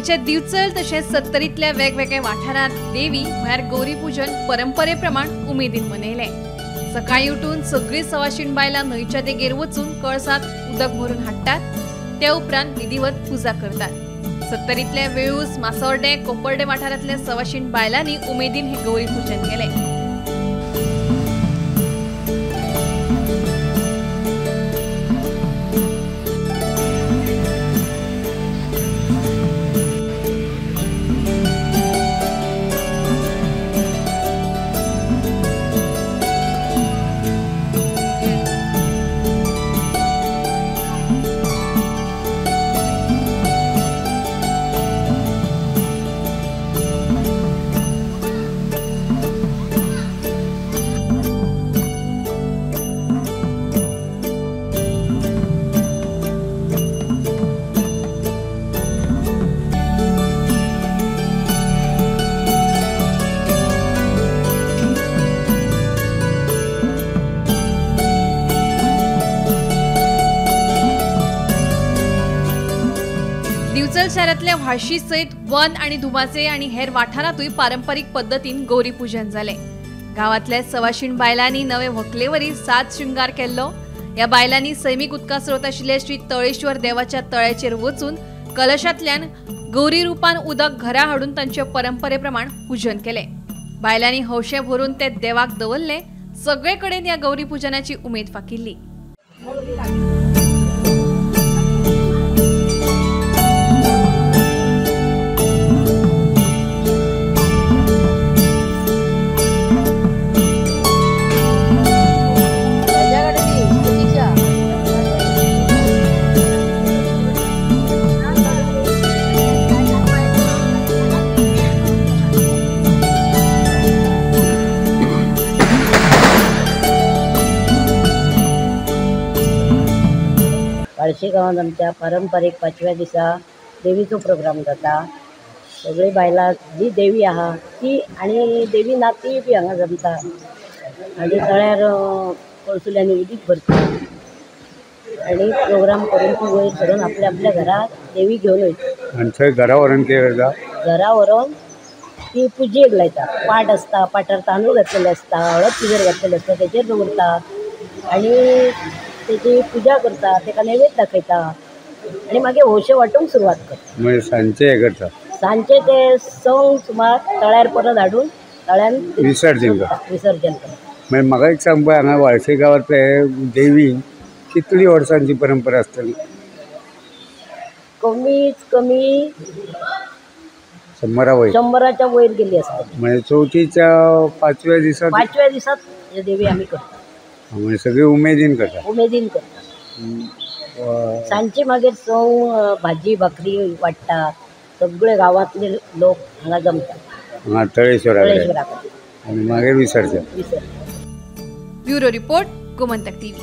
फोंडेच्या दिवचल तशेंच सत्तरींतल्या वेगवेगळ्या वाठारांत देवी म्हळ्यार गौरी पूजन परंपरे प्रमाण उमेदीन मनयलें। सकाळीं उठून सगळीं सवाशीण बायलां न्हंयच्या देगेर वचून कळसांत उदक भरून हाडटात, त्या उपरांत विधिवत पुजा करतात। सत्तरींतल्या वेळूस, मासोर्डे, कोपर्डे वाठारांतल्या सवाशीण बायलांनी उमेदीन हें गौरी पूजन केलें। दिवचल शारांतल्या व्हाळशी सयत वन आनी धुमाचे आनी हेर वाठारांतूय पारंपरीक पद्दतीन गौरी पूजन जालें। गांवांतल्या सवाशीण बायलांनी नवे व्हंकलेवरी साज शृंगार केल्लो। ह्या बायलांनी सैमीक उदका स्रोत आशिल्ले श्री तळेश्वर देवाच्या तळ्याचेर वचून कलशांतल्यान गौरी रुपान उदक घरा हाडून तांचे परंपरे प्रमाण पूजन केलें। बायलांनी हौशे भरून ते देवाक दवरले। सगळे कडेन ह्या गौरी पूजनाची उमेद फाकिल्ली। बार्शी गांवांत आमच्या पारंपारीक पांचव्या दिसा देवीचो प्रोग्राम जाता। सगळीं बायलां जी देवी आहा ती आनी देवी ना ती बी हांगा जमता आनी तळ्यार कळसुल्यांनी उदीक भरता आनी प्रोग्राम करून ती वयर सरून आपल्या आपल्या घरा देवी घेवन वयता। आनी थंय घरा व्हरून कितें करता? घरा व्हरून ती पुजेक लायता। पाट आसता, पाटार तांदूळ घातलेले आसता, हळद पिजर घातलेले आसता, तेचेर दवरता आनी तेची पुजा करता, तेका नैवेद्य दाखयता आनी मागीर हौशे वांटूंक सुरवात करता। मागीर सांजचे हें करता? सांजचे ते संक सुमार तळ्यार परत हाडून तळ्यान विसर्जन करता। विसर्जन करता। मागीर म्हाका एक सांग पळय, हांगा व्हाळशी गांवांतले देवी कितली वर्सांची परंपरा आसतली? कमीत कमी 100 वयर, 100च्या वयर गेली आसतली। म्हणजे चवथीच्या पांचव्या दिसा, पांचव्या दिसात हे देवी आमी करता। म्हणजे सगळी उमेदीन करता? उमेदीन करता। सांजचे मागीर सव भाजी भाकरी वाडटात, सगळे गांवांतले लोक हांगा जमतात हांगा तळेश्वरा कडेन आनी मागीर विसर्जन। विसर्जन। Bureau report, Gomantak TV.